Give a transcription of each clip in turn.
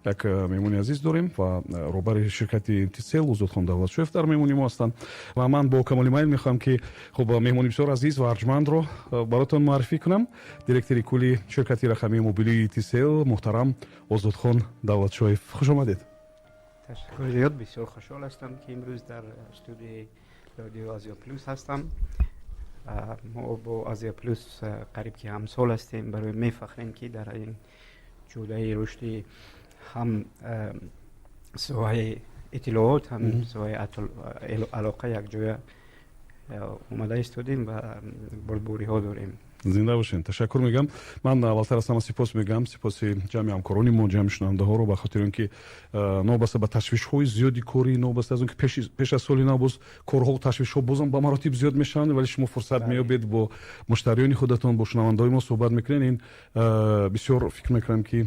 Як меҳмони азиз дорем ва роҳбари ширкати Тисел Озодхон Давлатшоев дар меҳмони мо ҳастанд. Ва ман бо камоли майл мехоҳам, ки хуб, меҳмони бисёр азиз ва арҷмандро баротон муаррифӣ кунам: директори кулли ширкати рақамии мобилии Тисел муҳтарам Озодхон Давлатшоев. Хуш омадед! Ташаккури зиёд. Бисёр хушҳол ҳастам, ки имрӯз дар студияи Радио Азия Плюс ҳастам. Мо бо Азия Плюс қариб ки ҳамсол ҳастем. Барои мефахрем, ки дар ин ҷодаи рушди ҳам соҳаи иттилоот, ҳам соҳаи алоқа якҷоя омада истодем ва бурдбориҳо дорем. Зинда бошед, ташаккур мегӯям. Ман аввалтар аз ҳама сипос мегӯям, сипоси ҷамъи ҳамкорони мо, ҷамъи шунавандаҳоро, ба хотири он ки новобаста ба ташвишҳои зиёди корӣ, новобаста аз он ки пеш аз соли нав боз корҳо, ташвишҳо бозам ба маротиб зиёд мешаванд, вале шумо фурсат меёбед, бо муштариёни худатон, бо шунавандаҳои мо суҳбат мекунед. Ин бисёр, фикр мекунам, ки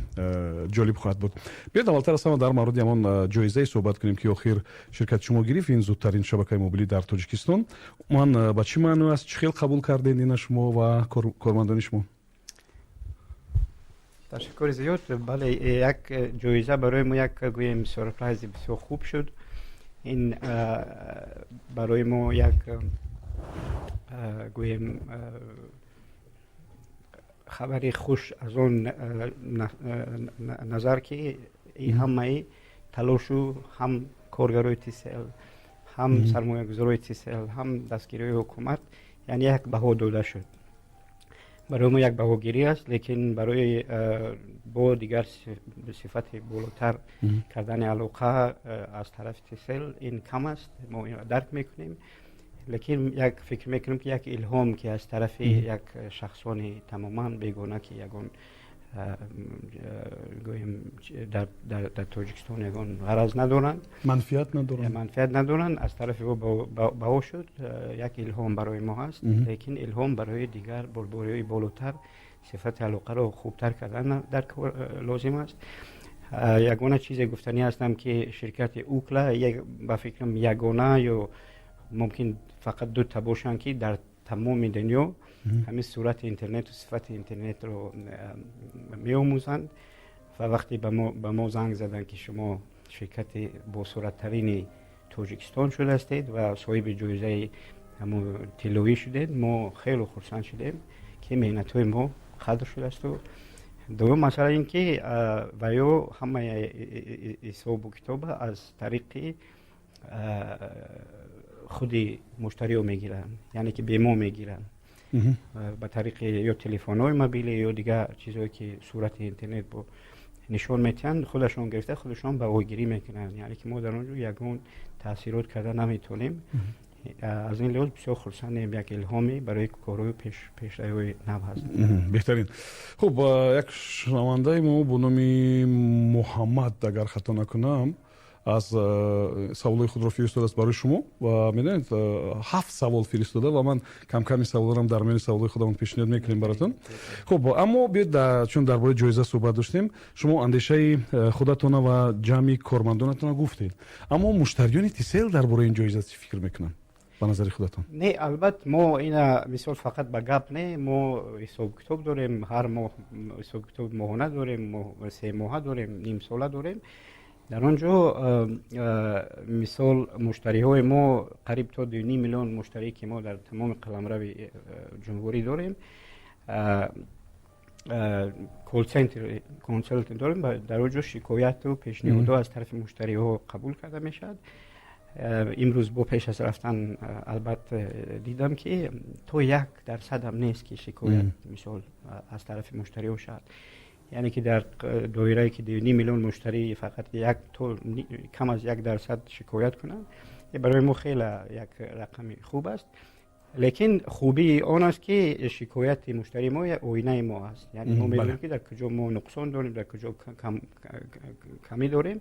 ҷолиб хоҳад буд. Биёед, аввалтар аз ҳама дар мавриди ҳамон ҷоизае суҳбат кунем, ки охир ширкати шумо гирифт. Ин зудтарин шабакаи мобилӣ дар Тоҷикистон ман ба чӣ маъно аст? Чӣ хел қабул кардед ина шумо ва кормандони шумо? Ташаккури зиёд. Бале, як ҷоиза барои мо як, гӯем, сюрпризи бисёр хуб шуд. Ин барои мо як, гӯем, хабари хуш аз он назар, ки ҳамаи талошу ҳам коргарои Тисел, ҳам сармоягузорои Тисел, ҳам дастгириҳои ҳукумат, яъне як баҳо дода шуд. Барои мо як баҳогирӣ аст, лекин барои бо дигар сифати болотар кардани алоқа аз тарафи Тисел ин кам аст, мо инро дарк мекунем. Лекин як фикр мекунем, ки як илҳом, ки аз тарафи як шахсони тамоман бегона, ки ягон, гӯем, дар Тоҷикистон ягон ғараз надоранд, манфиат надоранд, манфиат надоранд, аз тарафи ӯ баҳо шуд, як илҳом барои мо ҳаст. Лекин илҳом барои дигар бурдбориҳои болотар, сифати алоқаро хубтар кардан дар лозим аст. Ягона чизе гуфтанӣ ҳастам, ки ширкати Ookla, ба фикрам, ягона ё мумкин фақат дута бошанд, ки дар тамоми дунё ҳамин сурати интернету сифати интернетро меомӯзанд. Ва вақте ба мо занг заданд, ки шумо ширкати босуръаттарини Тоҷикистон шудаастед ва соҳиби ҷоизаи ҳамун тиллоӣ шудед, мо хеле хурсанд шудем, ки меҳнатҳои мо қадр шудааст. Дуюм масъала ин ки ва ё ҳамаи ҳисобу китоба аз тариқи худи муштариҳо мегиранд, яъне ки бе мо мегиранд, ба тариқи ё телефонҳои мобилӣ ё дигар чизҳое, ки сурати интернет бо нишон метиҳанд, худашон гирифта, худашон баҳогирӣ мекунанд, яъне ки мо дар он ҷо ягон таъсирот карда наметавонем. Аз ин лиҳоз бисёр хурсандем, як илҳоме барои корҳои пешравиҳои нав ҳаст. Беҳтарин. Хуб, як шунавандаи мо бо номи Муҳаммад, агар хато накунам, аз саволҳои худро фиристодааст барои шумо ва медонед, ҳафт савол фиристода ва ман камками саволҳоам дар миёни саволҳои худамон пешниҳод мекунем баротон. Хуб, аммо биёед, чун дар бораи ҷоиза суҳбат доштем, шумо андешаи худатона ва ҷамъи кормандонатона гуфтед, аммо муштариёни Тисел дар бораи ин ҷоиза чӣ фикр мекунанд, ба назари худатон? Не, албатта, мо ина мисол фақат ба гап не, мо ҳисобу китоб дорем. Ҳар моҳ ҳисобу китоби моҳона дорем, 3 моҳа дорем, нимсола дорем. Дар он ҷо, мисол, муштариҳои мо, қариб то 2,5 миллион муштарие, ки мо дар тамоми қаламрави ҷумҳурӣ дорем, колл-центр дорем. Дар он ҷо шикояту пешниҳодҳо аз тарафи муштариҳо қабул карда мешавад. Имрӯз бо пеш аз рафтан, албатта, дидам, ки то 1% ҳам нест, ки шикоят, мисол, аз тарафи муштариҳо шавад. Яъне ки дар доирае, ки 2,5 миллион муштарӣ, фақат як то кам аз 1% шикоят кунанд, барои мо хеле як рақами хуб аст. Лекин хубии он аст, ки шикояти муштарии мо як оинаи мо аст, яъне мо медонем, ки дар куҷо мо нуқсон дорем, дар куҷо камӣ дорем.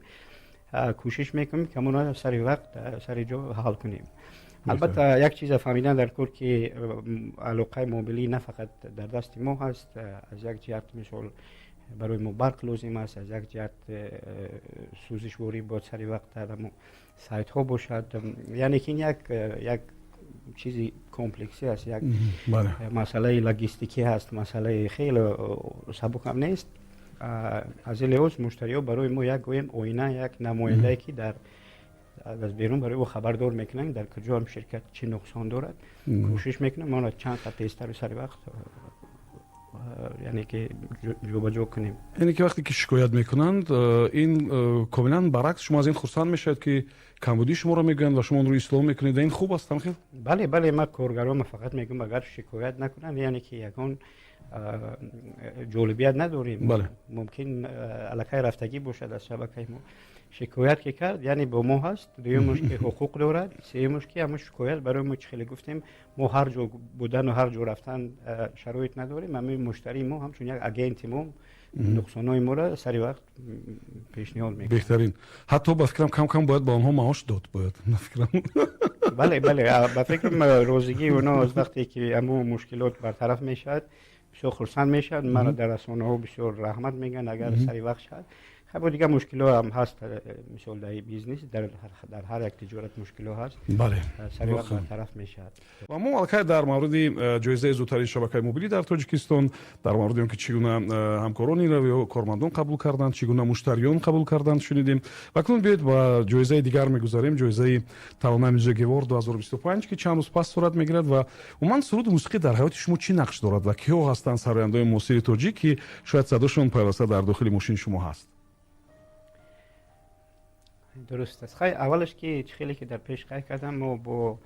Кӯшиш мекунем, ки ҳамонро сари вақт, сари ҷо ҳал кунем. Албатта, як чиза фаҳмидан дар кор, ки алоқаи мобилӣ на фақат дар дасти мо ҳаст. Аз як ҷиҳат, мисол, барои мо барқ лозим аст, аз як ҷиҳат сӯзишворӣ бояд сари вақт дар сайтҳо бошад, яъне ки ин як чизи комплексӣ аст, як масъалаи логистикӣ ҳаст, масъалаи хеле сабук ҳам нест. Аз ин лиҳоз муштариҳо барои мо як, гӯем, оина, як намояндае, ки дар аз берун барои ӯ хабардор мекунанд, дар куҷо ҳам ширкат чӣ нуқсон дорад. Кӯшиш мекунам мо чанд қад тезтару сари вақт, яъне ки ҷобаҷо кунем. Яъне ки вақте ки шикоят мекунанд, ин комилан баръакс, шумо аз ин хурсанд мешавед, ки камбудии шуморо мегӯянд ва шумо онро ислоҳ мекунед. Ин хуб аст, хел? Бале, ман коргаронро фақат мегӯям, агар шикоят накунанд, яъне ки ягон ҷолибият надорем. Мумкин аллакай рафтагӣ бошад аз шабакаи мо. Шикоят ки кард, яъне бо мо ҳаст. Дуюмаш, ки ҳуқуқ дорад. Сеюмаш, ки ҳамон шикоят барои мо, чӣ хеле гуфтем, мо ҳар ҷо будану ҳар ҷо рафтан шароит надорем. Ҳамин муштарии мо ҳамчун як агенти мо нуқсонҳои моро сари вақт пешниҳод мекунад. Беҳтарин. Ҳатто ба фикрам, кам кам бояд ба онҳо маош дод, бояд, на фикрам. Бале, ба фикрам, розигии онҳо аз вақте ки ҳамон мушкилот бартараф мешавад, бисёр хурсанд мешавад. Маро дар расонаҳо бисёр раҳмат мегӯянд, агар сари вақт шавад. Хай, дигар мушкилҳо ҳам ҳаст, мисол, дар бизнес, дар ҳар як тиҷорат мушкилҳо ҳаст. Сари вақт бартараф мешавад. Ва мо аллакай дар мавриди ҷоизаи зудтарин шабакаи мобилӣ дар Тоҷикистон, дар мавриди он ки чӣ гуна ҳамкорони ё кормандон қабул карданд, чӣ гуна муштариён қабул карданд, шунидем. Ва акнун биёед, ба ҷоизаи дигар мегузарем, ҷоизаи Тарона Music Award 2025, ки чанд рӯз пас сурат мегирад. Ва умуман, суруду мусиқӣ дар ҳаёти шумо чӣ нақш дорад ва киҳо ҳастанд сарояндаҳои муосири тоҷик, ки шояд садошон пайваста дар дохили мошини шумо ҳаст? Дуруст аст. Хай, аввалаш, ки чӣ хеле ки дар пеш қайд кардам, мо бо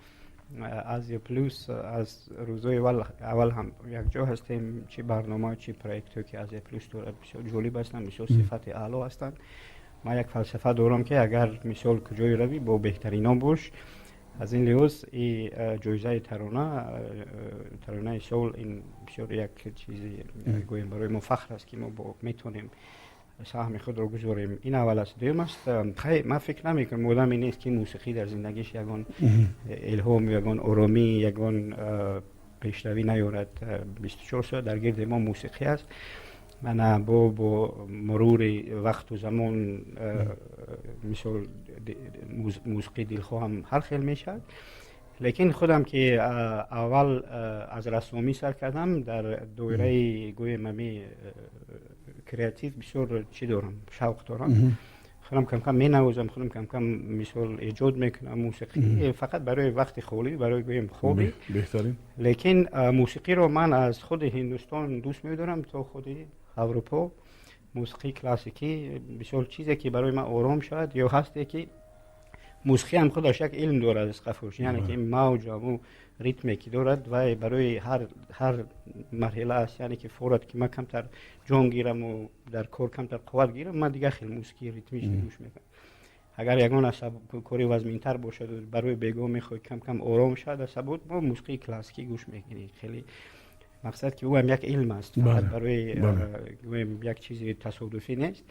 Азия Плюс аз рӯзҳои аввал ҳам якҷо ҳастем. Чӣ барнома, чӣ проектҳое ки Азия Плюс дорад, бисёр ҷолиб ҳастанд, бисёр сифати аъло ҳастанд. Ман як фалсафа дорам, ки агар, мисол, куҷое равӣ, бо беҳтаринон бош. Аз ин лиҳоз и ҷоизаи таронаи сол, ин бисёр як чизи, гӯем, барои мо фахр аст, ки мо метавонем саҳми худро гузорем. Ин аввал аст. Дуюм аст, хай, ман фикр намекунам одаме нест, ки мусиқӣ дар зиндагиш ягон илҳом, ягон оромӣ, ягон пешравӣ наёрад. 24 соат дар гирди мо мусиқӣ аст. Мана бо мурури вақту замон, мисол, мусиқии дилхоҳам ҳар хел мешавад. Лекин худам ки аввал аз рассомӣ сар кардам, дар доираи, гӯем, ами креатив бисёр чӣ дорам, шавқ дорам. Худам камкам менавозам, худам камкам, мисол, эҷод мекунам мусиқӣ, фақат барои вақти холӣ, барои, гӯем, хобӣ. Беҳтарин. Лекин мусиқиро ман аз худи Ҳиндустон дӯст медорам то худи Аврупо. Мусиқии классикӣ бисёр чизе ки барои ман ором шавад ё ҳасте, ки мусиқӣ ҳам худаш як илм дорад аз қафош, яъне ки мавҷ, ҳамун ритме ки дорад, вай барои ҳар марҳила аст. Яъне ки форад ки ман камтар ҷон гираму дар кор камтар қувват гирам, ман дигар хел мусиқии ритмиш гӯш мекунам. Агар ягон асаб кори вазминтар бошад, барои бегоҳ мехоҳӣ кам кам ором шавад асабот, мо мусиқии классикӣ гӯш мекунӣ. Хеле мақсад ки ӯ ҳам як илм аст, фақат барои, гӯем, як чизи тасодуфӣ нест.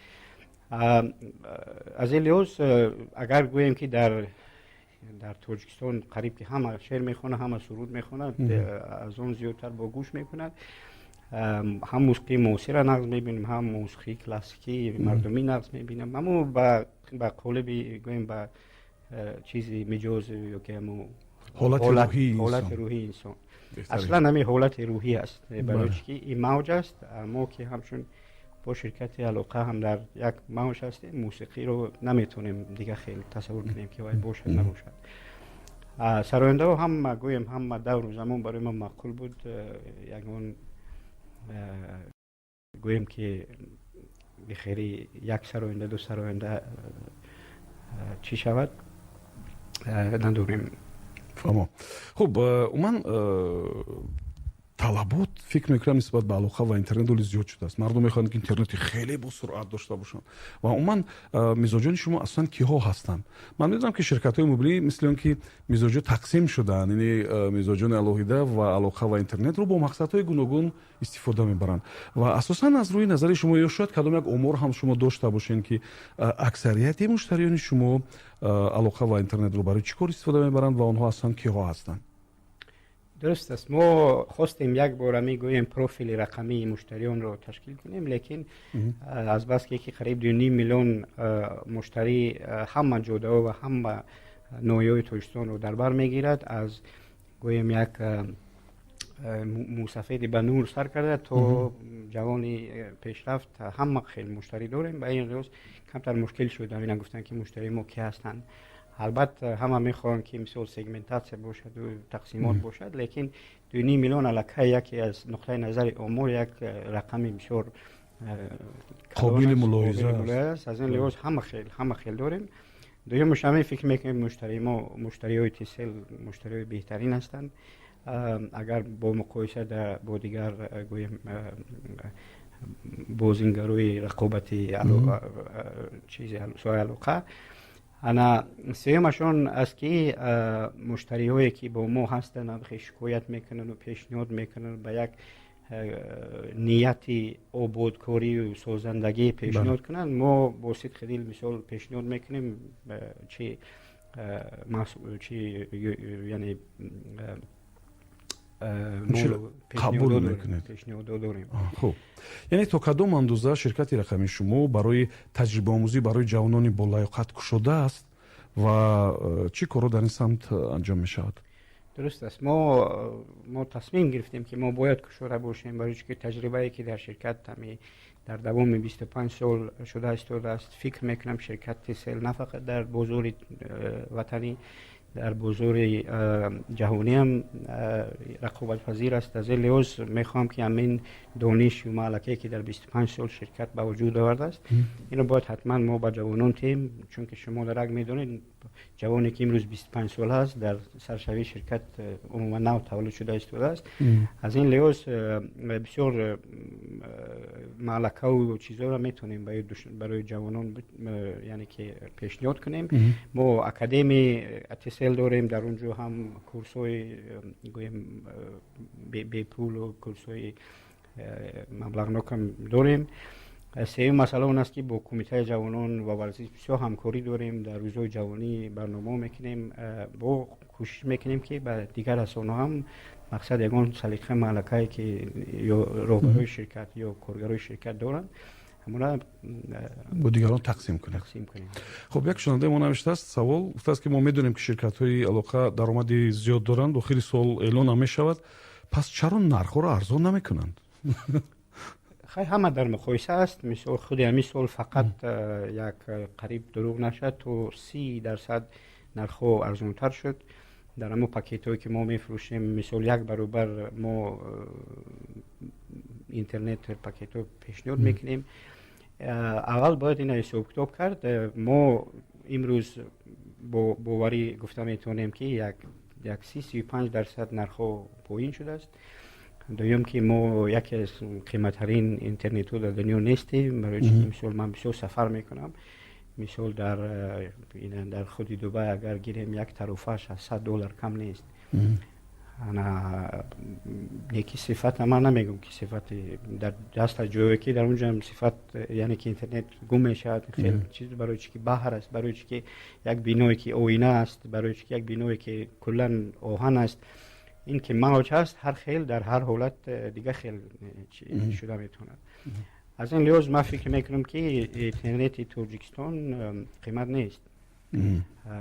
Аз ин лиҳоз, агар гӯем, ки дар Тоҷикистон қариб ки ҳама шеър мехонад, ҳама суруд мехонад, аз он зиёдтар бо гӯш мекунад. Ҳам мусиқии муосира нағз мебинем, ҳам мусиқии классикӣ, мардумӣ нағз мебинам. Аммо ба қолиби, гӯем, ба чизи миҷоз ё ки ҳамо ҳолати рӯҳии инсон, аслан ҳамин ҳолати рӯҳӣ аст. Барои чи ки ин мавҷ аст, мо ки ҳамчун бо ширкати алоқа ҳам дар як мавҷ ҳастем, мусиқиро наметавонем дигар хел тасаввур кунем, ки вай бошад, набошад. Сарояндаҳо ҳама, гӯем, ҳама давру замон барои ман маъқул буд. Ягон, гӯем, ки бихери як сароянда, ду сароянда чӣ шавад, надорем. Фаҳмо. Хуб, умуман, талабот, фикр мекунам, нисбат ба алоқа ва интернет ҳоли зиёд шудааст. Мардум мехоҳанд, ки интернети хеле босуръат дошта бошанд. Ва умуман, мизоҷони шумо аслан киҳо ҳастанд? Ман медонам, ки ширкатҳои мобилӣ, мисли он ки мизоҷо тақсим шудаанд, яъне мизоҷони алоҳида ва алоқа ва интернетро бо мақсадҳои гуногун истифода мебаранд. Ва асосан, аз рӯи назари шумо, ё шояд кадом як омор ҳам шумо дошта бошед, ки аксарияти муштариёни шумо алоқа ва интернетро барои чӣ кор истифода мебаранд ва онҳо аслан киҳо ҳастанд? Дуруст аст. Мо хостем як бора, мегӯем, профили рақамии муштариёнро ташкил кунем, лекин азбаски ки қариб 2,5 миллион муштарӣ ҳама ҷодаҳо ва ҳама ноҳияҳои Тоҷикистонро дар бар мегирад, аз, гӯем, як Мусафеди ба нур сар карда то ҷавони пешрафт, ҳама хел муштарӣ дорем. Ба ин лиҳоз камтар мушкил шуд. Ина гуфтанд, ки муштарии мо ки ҳастанд. Албатта, ҳама мехоҳанд, ки мисол сегментатсия бошаду тақсимот бошад, лекин 2,5 миллион аллакай яке аз нуқтаи назари омор як рақами бисёр қобили мулоҳиза. Аст. Аз ин лиҳоз ҳама хел дорем. Дуюмаш, ҳамин фикр мекунем, муштарии мо, муштариҳои Тисел, муштариҳои беҳтарин ҳастанд, агар бо муқоиса бо дигар, гӯем, бозингарои рақобати чизи соҳаи алоқа. Ана сеюмаш он аст, ки муштариҳое, ки бо мо ҳастанд, шикоят мекунанд, пешниҳод мекунанд, ба як нияти ободкорию созандагӣ пешниҳод кунанд, мо бо сидқи дил мисол пешниҳод мекунем, чи яъне қабул мекунед. Пешниҳодо дорем. Хуб, яъне то кадом андоза ширкати рақамии шумо барои таҷрибаомӯзӣ барои ҷавонони болаёқат кушода аст ва чӣ корҳо дар ин самт анҷом мешавад? Дуруст аст, мо тасмим гирифтем, ки мо бояд кушода бошем, барои ки таҷрибае, ки дар ширкат ҳами дар давоми 25 сол шуда истодааст, фикр мекунам, ширкати Тисел на фақат дар бозори ватанӣ, дар бозори ҷаҳониам рақобатпазир аст. Аз ин лиҳоз мехоҳам, ки ҳамин донишу маҳлакае, ки дар 25 сол ширкат ба вуҷуд овардааст, инро бояд ҳатман мо ба ҷавонон тиҳем, чунки шумо дарак медонед, ҷавоне, ки имрӯз 25 сола аст, дар саршавии ширкат умуман нав таваллуд шуда истодааст. Аз ин лиҳоз бисёр маҳлакаву чизҳоро метавонем барои ҷавонон, яъне ки, пешниҳод кунем. Мо академияи Тисел дорем, дар он ҷо ҳам курсҳои, гӯем, бепулу курсҳои маблағнокам дорем. Сеюм масъала он аст, ки бо Кумитаи ҷавонон ва варзиш бисёр ҳамкорӣ дорем, дар рӯзҳои ҷавонӣ барномаҳо мекунем, бо кӯшиш мекунем, ки ба дигар расонаҳо ҳам, мақсад, ягон салиқа, маҳлакае, ки ё роҳбарои ширкат, ё коргарои ширкат доранд, ҳамона бо дигарон тақсим кунед. Тақсим кунем. Хуб, як шунавандаи мо навиштааст савол, гуфтааст, ки мо медонем, ки ширкатҳои алоқа даромади зиёд доранд, охири сол эълон ҳам мешавад, пас чаро нархҳоро арзон намекунанд? Хай, ҳама дар муқоиса аст. Мисол, худи ҳамин сол фақат як қариб дурӯғ нашад, то 30% нархҳо арзонтар шуд. Дар ҳамон пакетҳое, ки мо мефурӯшем, мисол, як баробар мо интернет пакетҳо пешниҳод мекунем. Аввал бояд ина ҳисобкитоб кард. Мо имрӯз бо боварӣ гуфта метавонем, ки як 30-35% нархҳо поин шудааст. Дуюм, ки мо яке аз қиматтарин интернетҳо дар дунё нестем, барои чи мисол, ман бисёр сафар мекунам, мисол, дар худи Дубай агар гирем, як тарофааш аз 100 доллар кам нест. Ана неки сифата ман намегӯм, ки сифати дар даста ҷое, ки дар онҷо сифат, яъне ки интернет гум мешавад, хеле чиз, барои чи ки баҳр аст, барои чи ки як биное, ки оина аст, барои чи ки як биное, ки куллан оҳан аст, ин ки мавҷ ҳаст, ҳар хел дар ҳар ҳолат дигар хел шуда метавонад. Аз ин лиҳоз ман фикр мекунам, ки интернети Тоҷикистон қимат нест,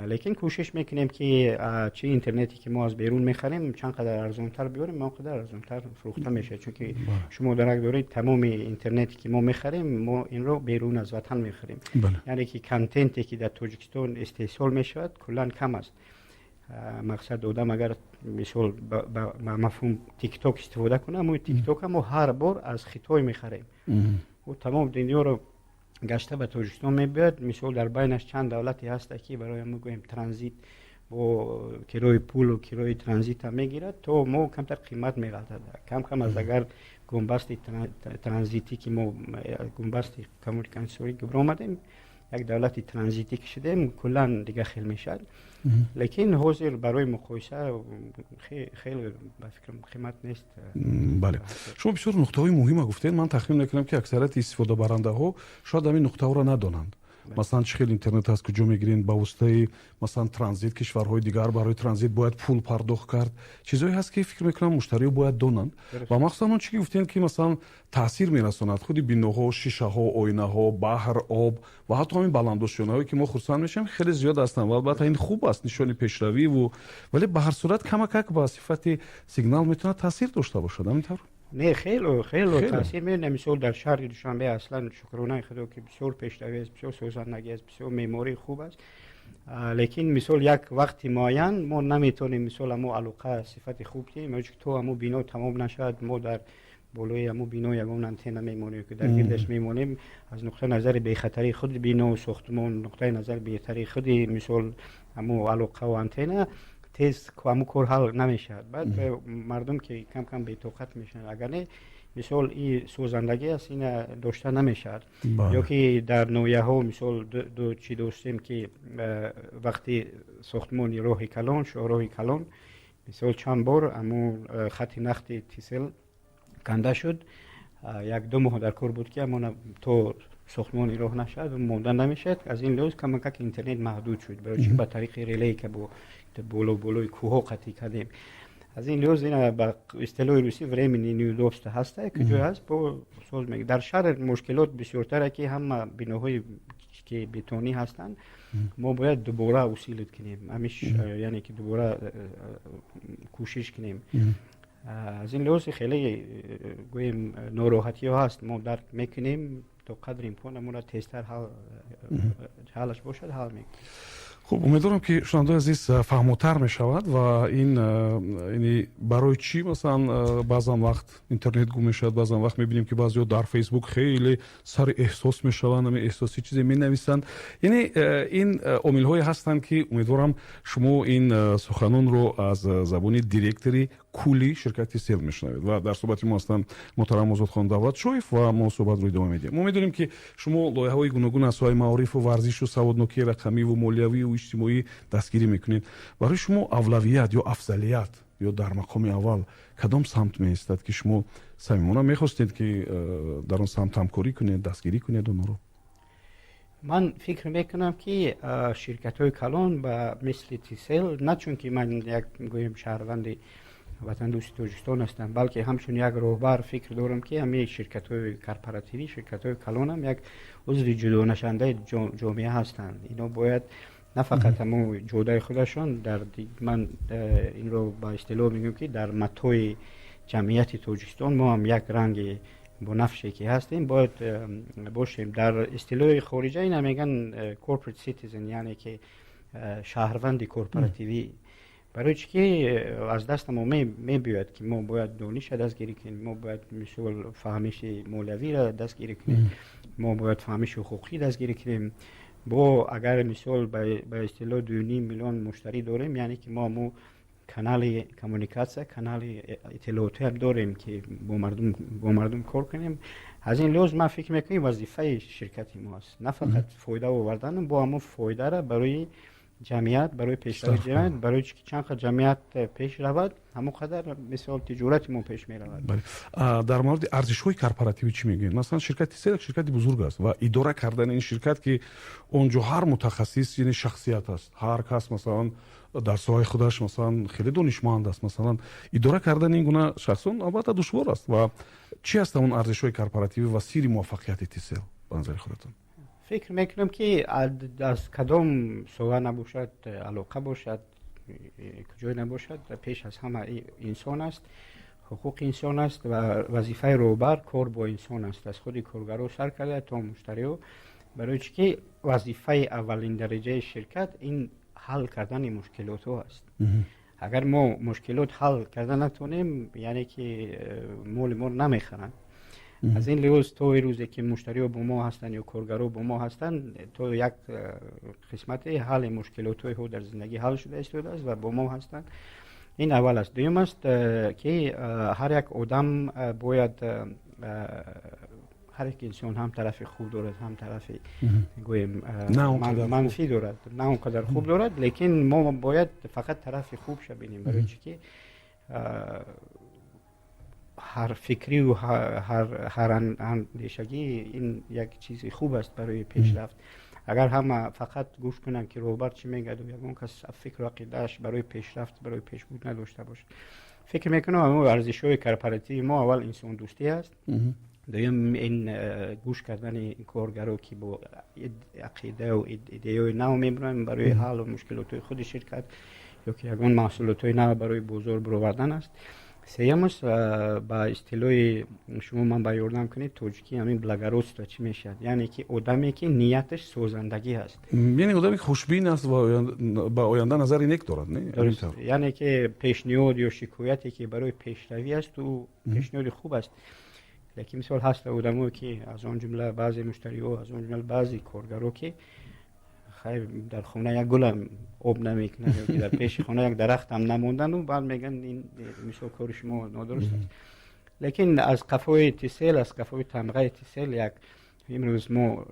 лекин кӯшиш мекунем, ки чи интернете, ки мо аз берун мехарем, чанд қадар арзонтар биёрем, он қадар арзонтар фурӯхта мешавад, чунки шумо дарак доред, тамоми интернете, ки мо мехарем, мо инро берун аз ватан мехарем, яъне ки контенте, ки дар Тоҷикистон истеҳсол мешавад, куллан кам аст. Мақсад, одам агар мисол ба мафҳум Тикток истифода кунад, мо Тиктока мо ҳар бор аз Хитой мехарем, ӯ тамом дунёро гашта ба Тоҷикистон мебиёяд. Мисол, дар байнаш чанд давлате ҳаста, ки барои мо, гӯем, транзит бо кирои пулу кирои транзита мегирад, то мо камтар қимат меғалтад кам кам аз агар гумбасти транзитӣ, ки мо гумбасти коммуникатсионӣ омадем, як давлати транзитӣ ки шудем, куллан дигар хел мешавад. Лекин ҳозир барои муқоиса хеле, ба фикрам, қимат нест. Бале, шумо бисёр нуқтаҳои муҳима гуфтед. Ман тахмин мекунам, ки аксарияти истифодабарандаҳо шояд ҳамин нуқтаҳоро надонанд. Масалан, чӣ хел интернет аз куҷо мегирен, ба воситаи, масалан, транзит кишварҳои дигар, барои транзит бояд пул пардохт кард. Чизҳое ҳаст, ки фикр мекунам, муштариҳо бояд донанд. Ва махсусан он чи ки гуфтем, ки масалан таъсир мерасонад: худи биноҳо, шишаҳо, оинаҳо, баҳр, об ва ҳатто ҳамин баландошёнаҳое, ки мо хурсанд мешавем, хеле зиёд ҳастанд. Ва албатта ин хуб аст, нишони пешравиву, вале ба ҳар сурат камакак ба сифати сигнал метавонад таъсир дошта бошад. Ҳамин тавр? Не, хело хело таъсир мебинем. Мисол, дар шаҳри Душанбе аслан, шукронаи Худо, ки бисёр пешравӣ аст, бисёр созандагӣ аст, бисёр меъмории хуб аст. Лекин мисол, як вақти муайян мо наметавонем, мисол, ҳамо алоқа сифати хуб диҳем, то ҳамо бино тамом нашавад. Мо дар болои ҳамо бино ягон антенна мемонем, ки дар гирдаш мемонем. Аз нуқтаи назари бехатарии худи бино, сохтмон, нуқтаи назари бехатарии худи, мисол, ҳамо алоқаву антенна, тез ҳамо кор ҳал намешавад. Баъд мардум ки кам кам бетоқат мешаванд. Агар не, мисол, и созандагӣ аст, ина дошта намешавад. Ё ки дар ноҳияҳо, мисол, чӣ доштем, ки вақти сохтмони роҳи калон, шоҳроҳи калон, мисол, чанд бор ҳамо хати нахти Тисел канда шуд. 1-2 моҳ дар кор буд, ки ҳамона то сохтмони роҳ нашавад, монда намешавад. Аз ин лиҳоз камакак интернет маҳдуд шуд, барои чи ба тариқи релейка бо боло болои кӯҳҳо қатъӣ кардем. Аз ин лиҳоз ина ба истилоҳи русӣ временный неудобство ҳаста, куҷое ҳаст, бо соз. Дар шаҳр мушкилот бисёртаре, ки ҳама биноҳои ки бетонӣ ҳастанд, мо бояд дубора усилить кунем ҳамиш, яъне ки дубора кӯшиш кунем. Аз ин лиҳоз хеле, гӯем, нороҳатиҳо ҳаст. Мо дарк мекунем, то қадри имкон амура тезтар ҳалаш бошад, ҳал мекунем. Хуб, умедворам, ки шунавандаои азиз фаҳмотар мешавад ва ин барои чӣ, масалан, баъзан вақт интернет гум мешавад. Баъзан вақт мебинем, ки баъзеҳо дар Фейсбук хеле сари эҳсос мешаванд, ами эҳсосӣ чизе менависанд. Яъне ин омилҳое ҳастанд, ки умедворам, шумо ин суханонро аз забони директори кулли ширкати Тисел мешунавед. Ва дар суҳбати мо ҳастанд муҳтарам Озодхон Давлатшоев ва мо суҳбатро идома медиҳем. Мо медонем, ки шумо лоиҳаҳои гуногун аз соҳаи маорифу варзишу саводнокии рақамиву молиявию иҷтимоӣ дастгирӣ мекунед. Барои шумо авлавият ё афзалият ё дар мақоми аввал кадом самт меистад, ки шумо самимона мехостед, ки дар он самт ҳамкорӣ кунед, дастгирӣ кунед онҳоро? Ман фикр мекунам, ки ширкатҳои калон ба мисли Тисел, на чунки ман як, гӯем, шаҳрванди ватандӯсти Тоҷикистон ҳастам, балки ҳамчун як роҳбар фикр дорам, ки ҳамаи ширкатҳои корпоративӣ, ширкатҳои калонам як узви ҷудонашавандаи ҷомеа ҳастанд. Ино бояд на фақат ҳамо ҷодаи худашон дар, ман инро ба истилоҳ мегӯям, ки дар матои ҷамъияти Тоҷикистон мо ҳам як ранги бунафше ки ҳастем, бояд бошем. Дар истилоҳи хориҷа ина мегӯянд corporate citizen, яъне ки шаҳрванди корпоративӣ. Барои чӣ ки аз даста мо мебиёяд, ки мо бояд дониша дастгирӣ кунем, мо бояд, мисол, фаҳмиши молиявиро дастгирӣ кунем, мо бояд фаҳмиши ҳуқуқӣ дастгирӣ кунем. Бо агар, мисол, ба истилоҳ 2,5 миллион муштарӣ дорем, яъне ки мо ҳамо канали коммуникатсия, канали иттилоотиам дорем, ки бо мардум кор кунем. Аз ин лиҳоз ман фикр мекунем, вазифаи ширкати мо аст на фақат фоида овардан, бо ҳамо фоидаро барои ҷамъият, барои пешравии ҷамъият. Барои чи ки чанд қадр ҷамъият пеш равад, ҳамон қадар, мисол, тиҷорати мо пеш меравад. Дар мавриди арзишҳои корпоративӣ чӣ мегӯед? Масалан, ширкати Тисел як ширкати бузург аст ва идора кардани ин ширкат, ки он ҷо ҳар мутахассис, яъне шахсият аст, ҳар кас, масалан, дар соҳаи худаш, масалан, хеле донишманд аст, масалан, идора кардани ин гуна шахсон албатта душвор аст. Ва чӣ ҳаст он арзишҳои корпоративӣ ва сирри муваффақияти Тисел ба назари худатон? Фикр мекунам, ки аз кадом соҳа набошад, алоқа бошад, куҷое набошад, пеш аз ҳама инсон аст, ҳуқуқи инсон аст ва вазифаи роҳбар кор бо инсон аст, аз худи коргаро сар карда то муштариҳо. Барои чӣ ки вазифаи аввалин дараҷаи ширкат ин ҳал кардани мушкилотҳо аст. Агар мо мушкилот ҳал карда натонем, яъне ки моли моро намехаранд. Аз ин лиҳоз то рӯзе ки муштариҳо бо мо ҳастанд ё коргаро бо мо ҳастанд, то як қисмати ҳалли мушкилотҳои ҳо дар зиндагӣ ҳал шуда истодааст ва бо мо ҳастанд. Ин аввал аст. Дуюм аст, ки ҳар як одам бояд, ҳар як инсон ҳам тарафи хуб дорад, ҳам тарафи, гӯем, манфӣ дорад, на он қадар хуб дорад, лекин мо бояд фақат тарафи хубша бинем. Барои чӣ ки ҳар фикриву ҳар андешагӣ ин як чизи хуб аст барои пешрафт. Агар ҳама фақат гӯш кунанд, ки роҳбар чӣ мегӯяд, ягон кас фикру ақидааш барои пешрафт, барои пешбуд надошта бошад. Фикр мекунам, ҳамон арзишҳои корпоративии мо: аввал, инсондӯстӣ аст, дуюм, ин гӯш кардани коргаро, ки бо ақидаю идеяҳои нав мебаранд барои ҳаллу мушкилотҳои худи ширкат ё ки ягон маҳсулотҳои нав барои бозор баровардан аст. Сеюмаш, ба истилоҳи шумо, ман ба ёрдам кунед, тоҷикӣ ҳамин благородство чӣ мешавад? Яъне ки одаме, ки нияташ созандагӣ ҳаст. Яъне одаме, ки хушбин аст ва ба оянда назари нек дорад, не? Яъне ки пешниҳод ё шикояте, ки барои пешравӣ аст, ӯ пешниҳоди хуб аст. Лекин мисол, ҳаст одамое, ки аз он ҷумла баъзе муштариҳо, аз он ҷумла баъзе коргаро, ки хайр, дар хона як гулам об намекунад ё дар пеши хона як дарахтам намондану баъд мегӯянд, ин мисол кори шумо нодуруст аст. Лекин аз қафои Тисел, аз қафои тамғаи Тисел як имрӯз мо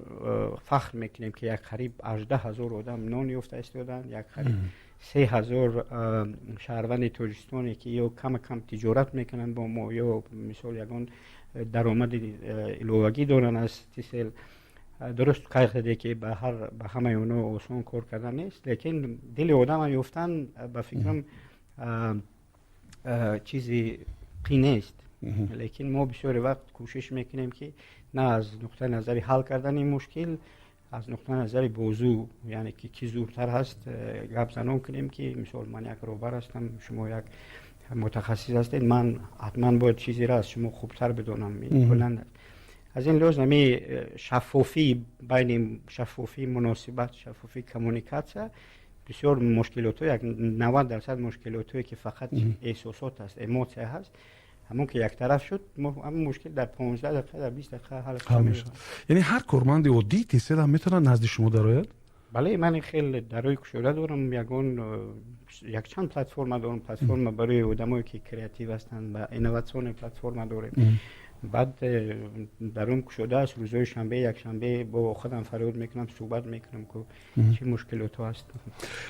фахр мекунем, ки як қариб 18 000 одам нон ёфта истоданд, як қариб 3000 шаҳрванди Тоҷикистоне, ки ё кама кам тиҷорат мекунанд бо мо, ё мисол ягон даромади иловагӣ доранд аз Тисел. Дуруст қайд кардед, ки ба ҳамаи онҳо осон кор кардан нест, лекин дили одама ёфтан, ба фикрам, чизи қин нест. Лекин мо бисёри вақт кӯшиш мекунем, ки на аз нуқтаи назари ҳал кардани мушкил, аз нуқтаи назари бозу, яъне ки ки зудтар ҳаст, гап занон кунем, ки мисол ман як роҳбар ҳастам, шумо як мутахассис ҳастед, ман ҳатман бояд чизеро аз шумо хубтар бидонам. Куллан аз ин лиҳоз ҳами шаффофии байни, шаффофии муносибат, шаффофии коммуникатсия бисёр мушкилотҳо, як 90% мушкилотҳое, ки фақат эҳсосот аст, эмоция ҳаст, ҳамон ки яктараф шуд, ҳамон мушкил дар 15 дақиқа, дар 20 дақиқа ҳал мешавад. Яъне ҳар корманди оддии Тисел ҳам метавонад назди шумо дарояд? Бале, ман хеле дарои кушода дорам, ягон якчанд платформа дорам. Платформа барои одамое, ки креатив ҳастанд, ба инновационный платформа дорем. Баъд дарун кушода аст. Рӯзҳои шанбе, якшанбе бо худам фарёд мекунам, суҳбат мекунам, ку чӣ мушкилотҳо ҳаст.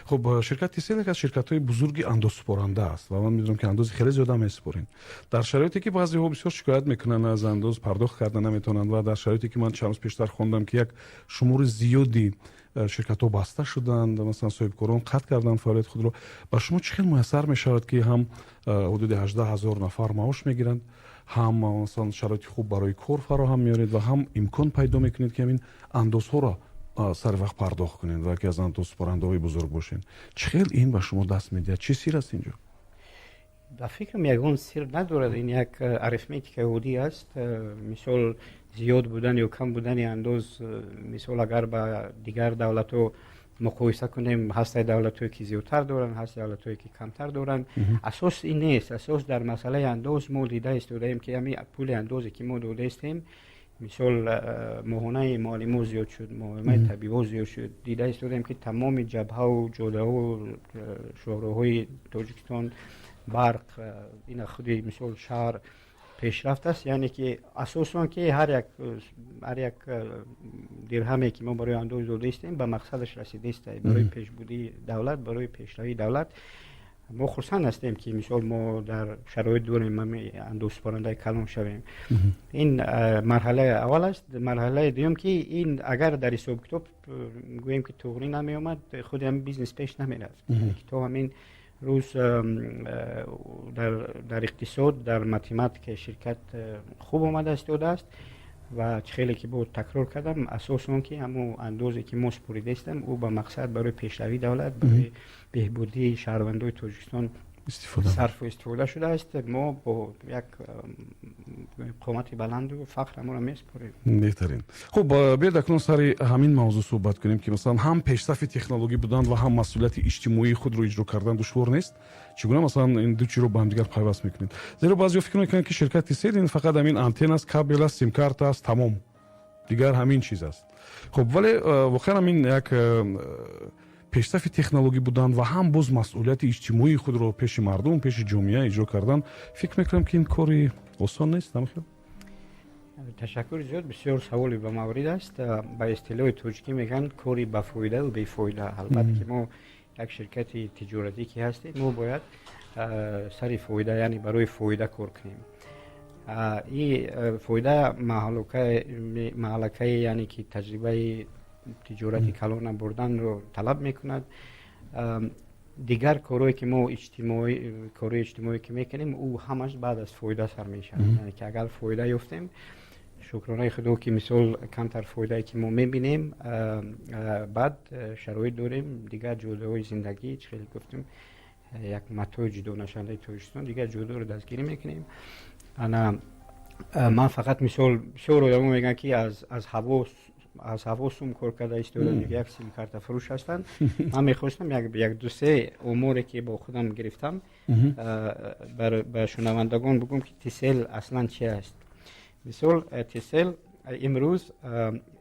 Хуб, ширкати Тисел як аз ширкатҳои бузурги андозсупоранда аст ва ман медонам, ки андози хеле зиёда месупорем. Дар шароите, ки баъзеҳо бисёр шикоят мекунанд, аз андоз пардохт карда наметавонанд, ва дар шароите, ки ман чанд рӯз пештар хондам, ки як шумори зиёди ширкатҳо баста шуданд, масалан, соҳибкорон қатъ карданд фаъолияти худро, ба шумо чӣ хел муяссар мешавад, ки ҳам ҳудуди 18 000 нафар маош мегиранд, ҳам масалан шароити хуб барои кор фароҳам меоред ва ҳам имкон пайдо мекунед, ки ҳамин андозҳоро сари вақт пардохт кунед ва ки аз андозсупорандаҳои бузург бошед? Чӣ хел ин ба шумо даст медиҳад? Чӣ сир аст инҷо? Ба фикрам, ягон сир надорад. Ин як арифметикаи оддӣ аст. Мисол, зиёд будан ё кам будани андоз, мисол, агар ба дигар давлатҳо муқоиса кунем, ҳастаи давлатҳое, ки зиёдтар доранд, ҳаст давлатҳое, ки камтар доранд. Асос ин нест. Асос дар масъалаи андоз мо дида истодаем, ки ҳамин пули андозе, ки мо додаистем, мисол, моҳонаи муаллимо зиёд шуд, моҳонаи табибо зиёд шуд. Дида истодаем, ки тамоми ҷабҳаву ҷодаҳу шоҳроҳҳои Тоҷикистон, барқ, ина худи мисол шаҳр пешрафт аст. Яъне ки асосон ки ҳар як дирҳаме, ки мо барои андоз додаистем, ба мақсадаш расидаист, барои пешбудии давлат, барои пешравии давлат. Мо хурсанд ҳастем, ки мисол мо дар шароит дорем андозсупорандаи калон шавем. Ин марҳалаи аввал аст. Марҳалаи дуюм, ки ин агар дар ҳисобу китоб гӯем, ки туғрӣ намеомад, худи ҳамин бизнес пеш намерафт. То ҳамин рӯз дар иқтисод, дар математикаи ширкат хуб омада истодааст. Ва чӣ хеле ки бо такрор кардам, асос он ки ҳамон андозе, ки мо супоридаистем, ӯ ба мақсад барои пешравии давлат, барои беҳбудии шаҳрвандои Тоҷикистон сарфу истифода шудааст. Мо бо як қомати баланду фахр ҳамонро месупорем. Беҳтарин. Хуб, биёед акнун сари ҳамин мавзӯъ суҳбат кунем, ки масалан ҳам пешсафи технологӣ будан ва ҳам масъулияти иҷтимоии худро иҷро кардан душвор нест? Чӣ гуна масалан ин ду чиро ба ҳамдигар пайваст мекунед? Зеро баъзеҳо фикр мекунанд, ки ширкати Тисел ин фақат ҳамин антен аст, кабел аст, симкарта аст, тамом, дигар ҳамин чиз аст. Хуб, вале воқеан ҳамин як пешсафи технологӣ будан ва ҳам боз масъулияти иҷтимоии худро пеши мардум, пеши ҷомеа иҷро кардан, фикр мекунам, ки ин кори осон нест, намхел? Ташаккури зиёд, бисёр саволи ба маврид аст. Ба истилоҳи тоҷикӣ мегӯянд, кори бафоидаву бефоида. Албатта, ки мо як ширкати тиҷоратӣ ки ҳастем, мо бояд сари фоида, яъне барои фоида кор кунем. И фоида маҳаллакаи, яъне ки таҷрибаи тиҷорати калона бурданро талаб мекунад. Дигар корҳое ки мо иҷтимоӣ, корҳои иҷтимоӣ ки мекунем, ӯ ҳамаш баъд аз фоида сар мешавад. Яъне ки агар фоида ёфтем, шукронаи худо ки мисол камтар фоидае ки мо мебинем, баъд шароит дорем дигар ҷодаҳои зиндагӣ, чӣ хеле гуфтем, як матои ҷудонашавандаи Тоҷикистон, дигар ҷодаро дастгирӣ мекунем. Ана ман фақат мисол, бисёр одамо мегӯянд, ки аз ҳаво сум кор карда истода, як симкарта фурӯш ҳастанд. Ман мехостам як ду се оморе ки бо худам гирифтам, ба шунавандагон бигӯям, ки Тисел аслан чи аст. Мисол, Тисел имрӯз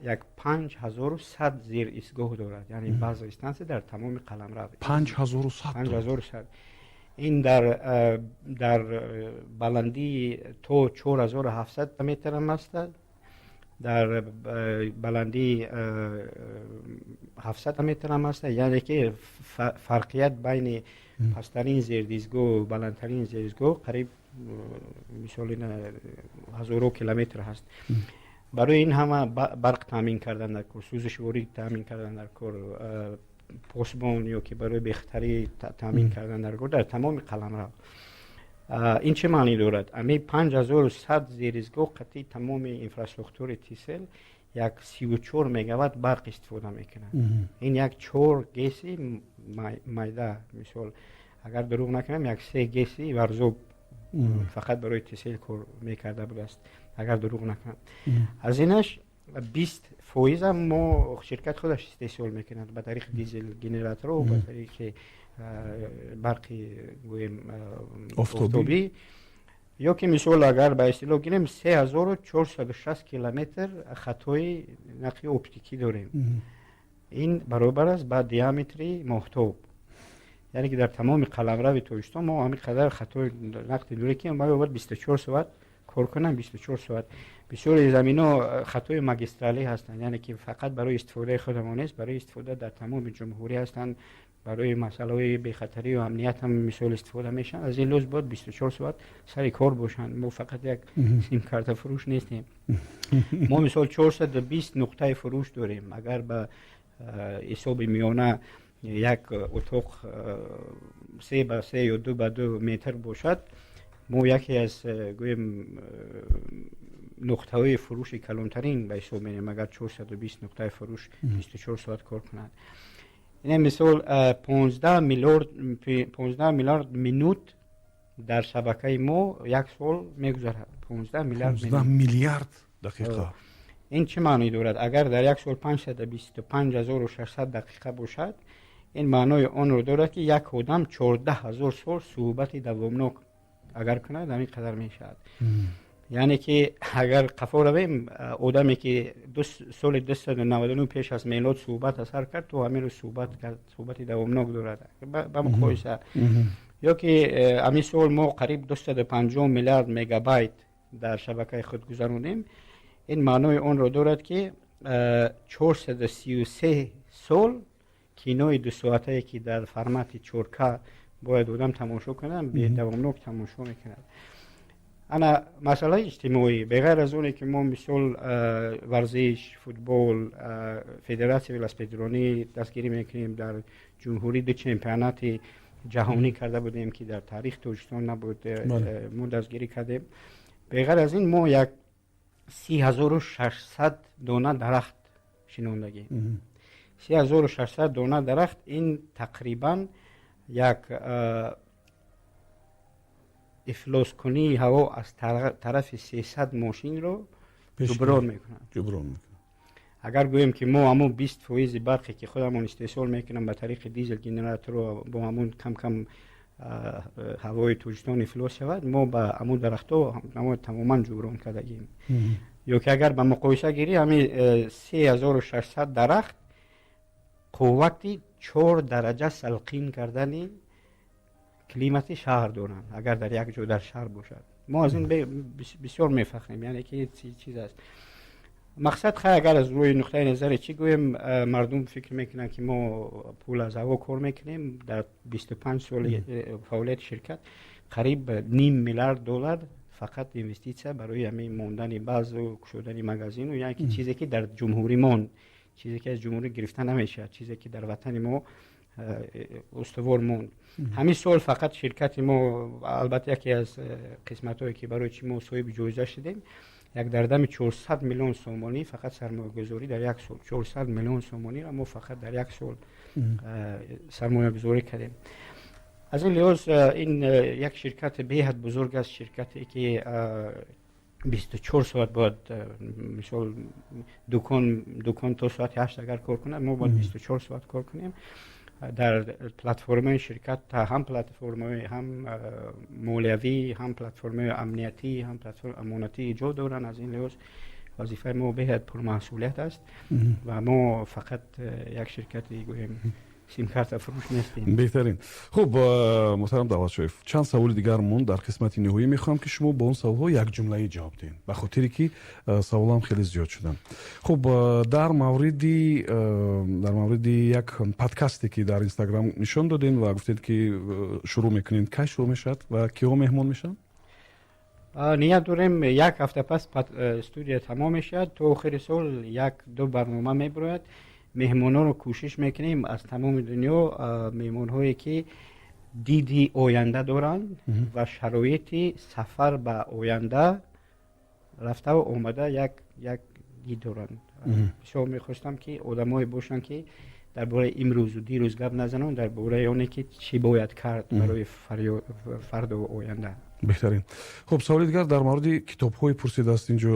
як 5100 зер истгоҳ дорад, яъне базовый станция дар тамоми қаламрав. 5100? 5100. Ин дар баландии то 4700 метр ҳам аст, дар баландии 700 метр ҳам аст, яъне ки фарқият байни пасттарин зердизгоҳ, баландтарин зердизгоҳ қариб мисол ҳазорҳо километр ҳаст. Барои ин ҳама барқ таъмин кардан дар кор, сӯзишворӣ таъмин кардан дар кор, посбон ё ки барои бехатарӣ таъмин кардан дар кор дар тамоми қаламрав. Ин чӣ маънӣ дорад? Ами 5100 зеризгоҳ қатъи тамоми инфраструктураи Тисел як 34 мегаватт барқ истифода мекунад. Ин як чор ГЭСи майда, мисол агар дурӯғ накунам, як се ГЭСи Варзоб фақат барои Тисел кор мекарда будааст, агар дурӯғ накунам. Аз инаш 20 фоизам мо ширкат худаш истеҳсол мекунад ба тариқи дизел генераторо, ба тариқи барқи, гӯем, офтобӣ. Ё ки мисол агар ба истилоҳ гирем, 3460 километр хатҳои нақли оптикӣ дорем. Ин баробар аст ба диаметри моҳтоб, яъне ки дар тамоми қаламрави Тоҷикистон мо ҳамин қадар хатҳои нақли дорем, ки бояд 24 соат кор кунанд, 24 соат. Бисёри замино хатҳои магистралӣ ҳастанд, яъне ки фақат барои истифодаи худамон нест, барои истифода дар тамоми ҷумҳурӣ ҳастанд, барои масъалаҳои бехатарию амният ҳам мисол истифода мешаванд. Аз ин лиҳоз бояд 24 соат сари кор бошанд. Мо фақат як симкарта фурӯш нестем. Мо мисол 420 нуқтаи фурӯш дорем. Агар ба ҳисоби миёна як утоқ 3 ба 3 ё 2 ба 2 метр бошад, мо яке аз, гӯем, нуқтаҳои фурӯши калонтарин ба ҳисоб мерем, агар 420 нуқтаи фурӯш 24 соат кор кунад. Ин мисол 15 миллиард, 15 миллиард минут дар шабакаи мо як сол мегузарад. 15 миллиард. Миллиард дақиқа. Ин чӣ маънӣ дорад? Агар дар як сол 525 600 дақиқа бошад, ин маънои онро дорад, ки як одам 14 000 сол суҳбати давомнок агар кунад, ҳамин қадар мешавад. Яъне ки агар қафо равем, одаме ки соли 299 пеш аз мелод суҳбат асар кард, то ҳамин рӯз суҳбат кард, суҳбати давомнок дорад ба муқоиса. Ё ки ҳамин сол мо қариб 250 миллиард мегабайт дар шабакаи худ гузаронем. Ин маънои онро дорад, ки 433 сол кинои дусоатае, ки дар формати 4К бояд одам тамошо кунад, бедавомнок тамошо мекунад. Ана масъалаи иҷтимоӣ, беғайр аз оне ки мо мисол варзиш, футбол, федератсияи велосипедронӣ дастгирӣ мекунем, дар ҷумҳурӣ ду чемпионати ҷаҳонӣ карда будем, ки дар таърихи Тоҷикистон набуд, мо дастгирӣ кардем. Беғайр аз ин, мо як 30 600 дона дарахт шинондагем. 30 600 дона дарахт, ин тақрибан як ифлоскунии ҳаво аз тарафи 300 мошинро ҷуброн мекунад. Ҷуброн мекунад. Агар гӯем, ки мо ҳамун 20 фоизи барқе, ки худамон истеҳсол мекунам ба тариқи дизел генераторо, бо ҳамун кам кам ҳавои Тоҷикистон ифлос шавад, мо ба ҳамун дарахтҳо тамоман ҷуброн кардагим. Ё ки агар ба муқоиса гирӣ, ҳамин 3600 дарахт қуввати 4 дараҷа салқин кардани климати шаҳр доранд, агар дар як ҷо дар шаҳр бошад. Мо аз ин бисёр мефахрем, яъне ки чиз аст мақсад. Хай, агар аз рӯи нуқтаи назаре чӣ гӯем, мардум фикр мекунанд, ки мо пул аз ҳаво кор мекунем. Дар 25 соли фаъолияти ширкат қариб ним миллиард доллар фақат инвеститсия барои ҳамин мондани базу кушодани магазину, яъне ки чизе, ки дар ҷумҳурӣ монд. Чизе ки аз ҷумҳурӣ гирифта намешавад, чизе ки дар ватани мо устувор монд. Ҳамин сол фақат ширкати мо, албатта, яке аз қисматҳое ки барои чи мо соҳиби ҷоиза шудем, як дар дами 400 миллион сомонӣ фақат сармоягузорӣ дар як сол, 400 миллион сомониро мо фақат дар як сол сармоягузорӣ кардем. Аз ин лиҳоз ин як ширкати беҳад бузург аст, ширкате ки 24 соат бояд, мисол, дукон то соати 8 агар кор кунад, мо бояд 24 соат кор кунем. Дар платформаи ширкат ҳам платформаи ҳам молиявӣ, ҳам платформаи амниятӣ, ҳам платформаи амонатӣ ҷо доранд. Аз ин лиҳоз вазифаи мо беҳад пурмасъулият аст ва мо фақат як ширкати, гӯем, симкарта фурӯш нестем. Беҳтарин. Хуб, муҳтарам Давлатшоев, чанд саволи дигар монд. Дар қисмати ниҳоӣ мехоҳам, ки шумо бо он саволҳо якҷумлаӣ ҷавоб диҳед, ба хотире ки саволам хеле зиёд шуданд. Хуб, дар мавриди як подкасте, ки дар Инстаграм нишон додем ва гуфтед, ки шурӯъ мекунед, кай шурӯъ мешавад ва киҳо меҳмон мешаванд? Ният дорем, як ҳафта пас студия тамом мешавад, то охири сол як ду барнома мебирояд. Меҳмононро кӯшиш мекунем аз тамоми дунё, меҳмонҳое ки диди оянда доранд ва шароити сафар ба оянда рафтаву омада як дид доранд. Бисёр мехостам, ки одамое бошанд, ки дар бораи имрӯзу дирӯз гап назананд, дар бораи оне ки чӣ бояд кард барои фардо, оянда. Беҳтарин. Хуб, саволи дигар дар мавриди китобҳое пурсидааст инҷо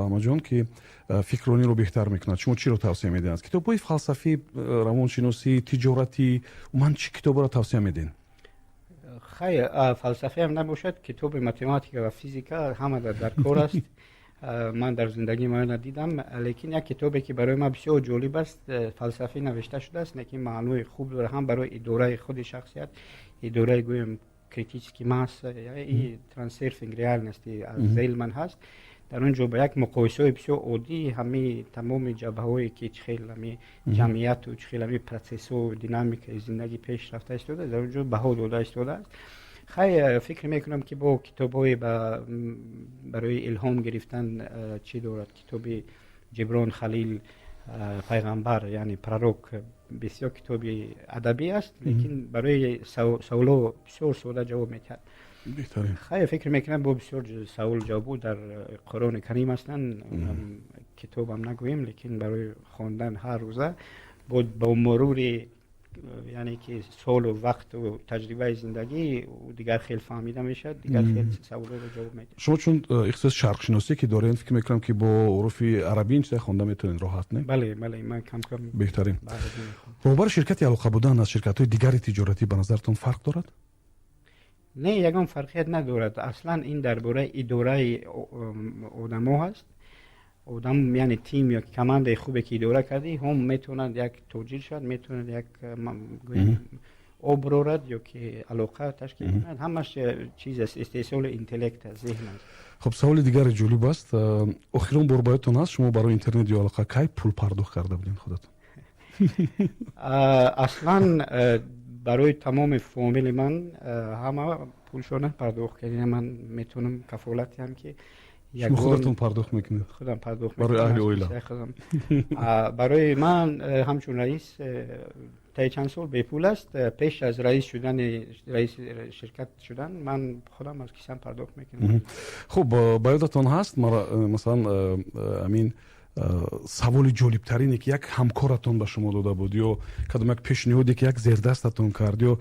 Аҳмадҷон, ки фикррониро беҳтар мекунад. Шумо чиро тавсия медиҳед? Китобҳои фалсафӣ, равоншиносӣ, тиҷоратӣ, умуман чӣ китобро тавсия медиҳед? Хайр, фалсафиам набошад, китоби математика ва физика ҳама дар кор аст. Ман дар зиндагии ман надидам, лекин як китобе ки барои ман бисёр ҷолиб аст, фалсафӣ навишта шудааст, лекин маънои хуб дорад ҳам барои идораи худи шахсият, идораи, гӯем, критический масса и «Трансерфинг реальности» аз Зелман ҳаст. Дар он ҷо ба як муқоисаҳои бисёр оддӣ ҳамаи тамоми ҷабҳаҳое ки чӣ хел ҳами ҷамъияту чӣ хел ҳами процессҳо, динамикаи зиндагӣ пеш рафта истода, дар он ҷо баҳо дода истодааст. Хайр, фикр мекунам, ки бо китобҳои барои илҳом гирифтан чӣ дорад, китоби Ҷиброн Халил «Пайғамбар», яъне «Пророк», бисёр китоби адабӣ аст, лекин барои саволҳо бисёр сода ҷавоб медиҳад. Беҳтарин. Хайр, фикр мекунам, бо бисёр савол ҷавобҳо дар Қуръони Карим ҳастанд. Китобам нагӯем, лекин барои хондан ҳар рӯза бо мурури, яъне ки солу вақту таҷрибаи зиндагӣ, дигар хел фаҳмида мешавад, дигар хел саволҳоро ҷавоб медиҳад. Шумо чун ихтисоси шарқшиносӣ ки доред, фикр мекунам, ки бо ҳуруфи арабӣ ин чиза хонда метавонед роҳат, не? Бале, ман камкам. Беҳтарин. Роҳбари ширкати алоқа будан аз ширкатҳои дигари тиҷоратӣ ба назаратон фарқ дорад? Не, ягон фарқият надорад. Аслан ин дар бораи идораи одамо ҳаст. Одам, яъне тим ё командаи хубе ки идора кардӣ, ҳам метавонад як тоҷир шавад, метавонад як об рорад ё ки алоқа ташкил кунад. Ҳамаш чиз аст, истеҳсоли интеллект аст, зеҳн аст. Хуб, саволи дигаре ҷолиб аст. Охирон бор ба ёдтон ҳаст, шумо барои интернет ё алоқа кай пул пардохт карда будем худатон? Аслан барои тамоми фомили ман ҳама пулшона пардохт кардем. Ман метавонам кафолат диҳам, ки Шумо худатон пардохт мекунед? Худам пардохт. Барои аҳли оила? Барои ман ҳамчун раис таи чанд сол бепул аст. Пеш аз раис шудани, раиси ширкат шудан, ман худам аз кисам пардохт мекунам. Хуб, ба ёдатон ҳаст, масалан, амин саволи ҷолибтарине, ки як ҳамкоратон ба шумо дода буд, ё кадом як пешниҳоде, ки як зердастатон кард, ё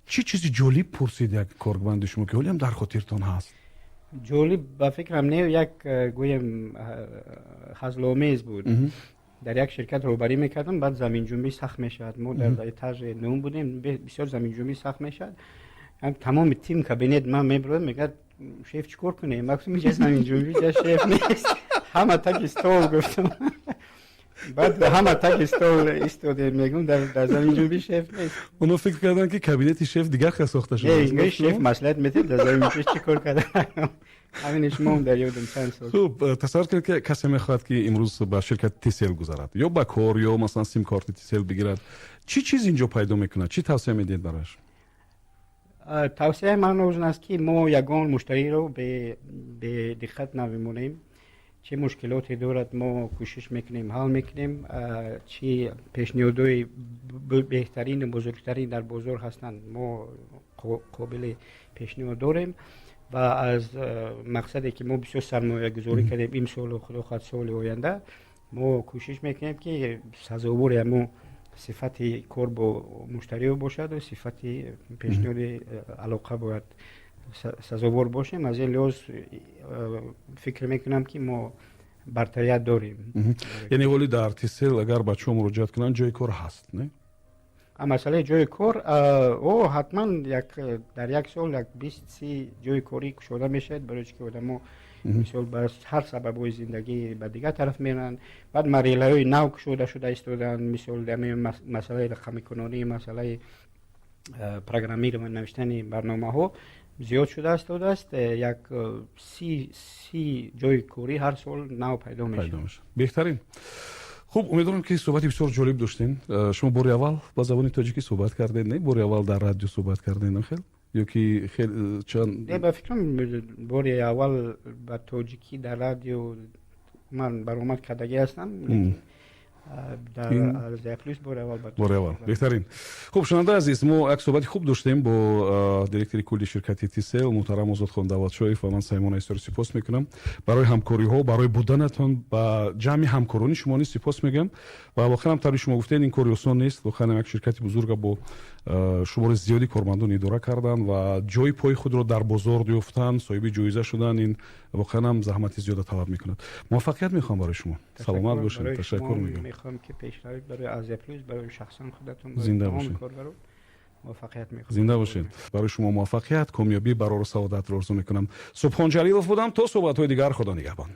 чӣ чизи ҷолиб пурсид як корманди шумо, ки ҳолиам дар хотиртон ҳаст? Ҷолиб ба фикрам не, як, гӯем, ҳазломез буд. Дар як ширкат роҳбарӣ мекардам, баъд заминҷунбӣ сахт мешавад. Мо дар этажи нум будем, бисёр заминҷунбӣ сахт мешавад. Тамоми тим кабинет ман мебирояд, мегӯяд: «Шеф, чӣ кор кунем?» Ман гуфтам: «Инҷа заминҷунбӣ, инҷа шеф нест, ҳама таги стол», гуфтам. Баъд ҳама таги стол истодем, мегӯм: «Дар заминҷунбӣ шеф нест». Онҳо фикр карданд, ки кабинети шеф дигар хел сохта шудааст. Шеф маслиҳат медиҳад, дар заминҷунбӣ чӣ кор карда. Ҳамин шумо дар ёдам чанд сол. Хуб, тасаввур кунед, ки касе мехоҳад, ки имрӯз ба ширкати Тисел гузарад ё ба кор, ё масалан симкорти Тисел бигирад. Чӣ чиз инҷо пайдо мекунад? Чӣ тавсия медиҳед барояш? Тавсияи ман он аст, ки мо ягон муштариро бедиққат намемонем. Чӣ мушкилоте дорад, мо кӯшиш мекунем, ҳал мекунем. Чӣ пешниҳодҳои беҳтарину бузургтарин дар бозор ҳастанд, мо қобили пешниҳод дорем. Ва аз мақсаде ки мо бисёр сармоягузорӣ кардем имсолу, худо хоҳад, соли оянда, мо кӯшиш мекунем, ки сазовори ҳамун сифати кор бо муштариҳо бошад ва сифати пешниҳоди алоқа бояд сазовор бошем. Аз ин лиҳоз фикр мекунам, ки мо бартарият дорем. Яъне ҳоли дар Тисел агар бачаҳо муроҷиат кунанд, ҷои кор ҳаст, не? Масъалаи ҷои кор, о, ҳатман як дар як сол як 20-30 ҷои корӣ кушода мешавад, барои чи ки одамо мисол ба ҳар сабабҳои зиндагӣ ба дигар тараф мераванд. Баъд марҳилаҳои нав кушода шуда истодаанд, мисол масъалаи рақамикунонӣ, масъалаи программирование, навиштани барномаҳо зиёд шуда истодааст. Як 30 ҷои корӣ ҳар сол нав пайдо мешавад. Беҳтарин. Хуб, умедворам, ки суҳбати бисёр ҷолиб доштем. Шумо бори аввал ба забони тоҷикӣ суҳбат кардед, не? Бори аввал дар радио суҳбат кардед, хел ё ки хел чанд? Не, ба фикрам, бори аввал ба тоҷикӣ дар радио ман баромад кардагӣ ҳастам. Бори аввал. Беҳтарин. Хуб, шунавандаи азиз, мо як суҳбати хуб доштем бо директори кулли ширкати Тисел муҳтарам Озодхон Давлатшоев, ва ман Саймона Исори сипос мекунам барои ҳамкориҳо, барои буданатон. Ба ҷамъи ҳамкорони шумо низ сипос мегӯям. Ва воқеан, тавре шумо гуфтед, ин кори осон нест. Воқеан, як ширкати бузурга бо шумори зиёди кормандон идора кардан ва ҷои пои худро дар бозор ёфтан, соҳиби ҷоиза шудан, ин воқеан ҳам заҳмати зиёда талаб мекунад. Муваффақият мехоҳам барои шумо, саломат бошед, ташаккур мегӯям. Мехоҳам, ки пешравӣ барои Азия Плюс, барои шахсан худатон, зинда бошед, коргарон муваффақият мехоҳам. Зинда бошед. Барои шумо муваффақият, комёбӣ, барору саодатро орзу мекунам. Субҳон Ҷалилов будам. То суҳбатҳои дигар, Худо нигаҳбон.